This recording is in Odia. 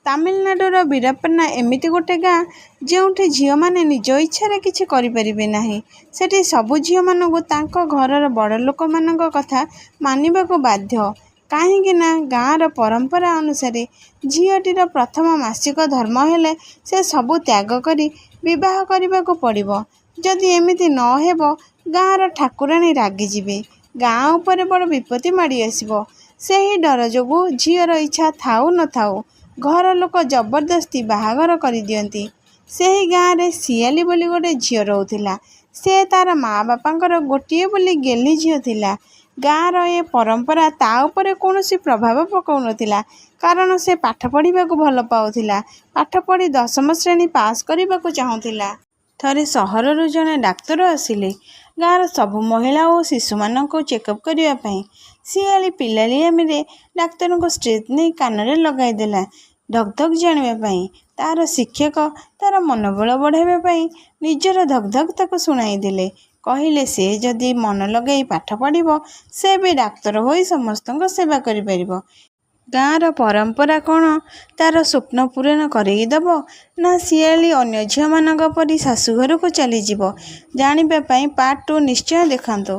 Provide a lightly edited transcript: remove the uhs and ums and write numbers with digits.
ତାମିଲନାଡୁର ବୀରପନ୍ନା ଏମିତି ଗୋଟେ ଗାଁ, ଯେଉଁଠି ଝିଅମାନେ ନିଜ ଇଚ୍ଛାରେ କିଛି କରିପାରିବେ ନାହିଁ। ସେଠି ସବୁ ଝିଅମାନଙ୍କୁ ତାଙ୍କ ଘରର ବଡ଼ଲୋକମାନଙ୍କ କଥା ମାନିବାକୁ ବାଧ୍ୟ। କାହିଁକିନା ଗାଁର ପରମ୍ପରା ଅନୁସାରେ ଝିଅଟିର ପ୍ରଥମ ମାସିକ ଧର୍ମ ହେଲେ ସେ ସବୁ ତ୍ୟାଗ କରି ବିବାହ କରିବାକୁ ପଡ଼ିବ। ଯଦି ଏମିତି ନ ହେବ, ଗାଁର ଠାକୁରାଣୀ ରାଗିଯିବେ, ଗାଁ ଉପରେ ବଡ଼ ବିପତ୍ତି ମାଡ଼ିଆସିବ। ସେହି ଡର ଯୋଗୁଁ ଝିଅର ଇଚ୍ଛା ଥାଉ ନ ଥାଉ ଘର ଲୋକ ଜବରଦସ୍ତି ବାହାଘର କରିଦିଅନ୍ତି। ସେହି ଗାଁରେ ଶିଆଳି ବୋଲି ଗୋଟେ ଝିଅ ରହୁଥିଲା। ସେ ତା'ର ମା ବାପାଙ୍କର ଗୋଟିଏ ବୋଲି ଗେହ୍ଲି ଝିଅ ଥିଲା। ଗାଁର ଏ ପରମ୍ପରା ତା' ଉପରେ କୌଣସି ପ୍ରଭାବ ପକାଉନଥିଲା, କାରଣ ସେ ପାଠ ପଢ଼ିବାକୁ ଭଲ ପାଉଥିଲା। ପାଠ ପଢ଼ି ଦଶମ ଶ୍ରେଣୀ ପାସ୍ କରିବାକୁ ଚାହୁଁଥିଲା। ଥରେ ସହରରୁ ଜଣେ ଡାକ୍ତର ଆସିଲେ ଗାଁର ସବୁ ମହିଳା ଓ ଶିଶୁମାନଙ୍କୁ ଚେକଅପ୍ କରିବା ପାଇଁ। ଶିଆଳି ପିଲାଳିଆମିରେ ଡାକ୍ତରଙ୍କ ଷ୍ଟ୍ରିପ୍ ନେଇ କାନରେ ଲଗାଇଦେଲା ଧକ୍ ଧକ୍ ଜାଣିବା ପାଇଁ। ତା'ର ଶିକ୍ଷକ ତା'ର ମନୋବଳ ବଢ଼ାଇବା ପାଇଁ ନିଜର ଧକ୍ ଧକ୍ ତାକୁ ଶୁଣାଇଦେଲେ। କହିଲେ, ସେ ଯଦି ମନ ଲଗାଇ ପାଠ ପଢ଼ିବ, ସେ ବି ଡାକ୍ତର ହୋଇ ସମସ୍ତଙ୍କ ସେବା କରିପାରିବ। ଗାଁର ପରମ୍ପରା କ'ଣ ତା'ର ସ୍ୱପ୍ନ ପୂରଣ କରେଇଦେବ, ନା ଶିଆଳି ଅନ୍ୟ ଝିଅମାନଙ୍କ ପରି ଶାଶୂଘରକୁ ଚାଲିଯିବ, ଜାଣିବା ପାଇଁ ପାର୍ଟ ଟୁ ନିଶ୍ଚୟ ଦେଖନ୍ତୁ।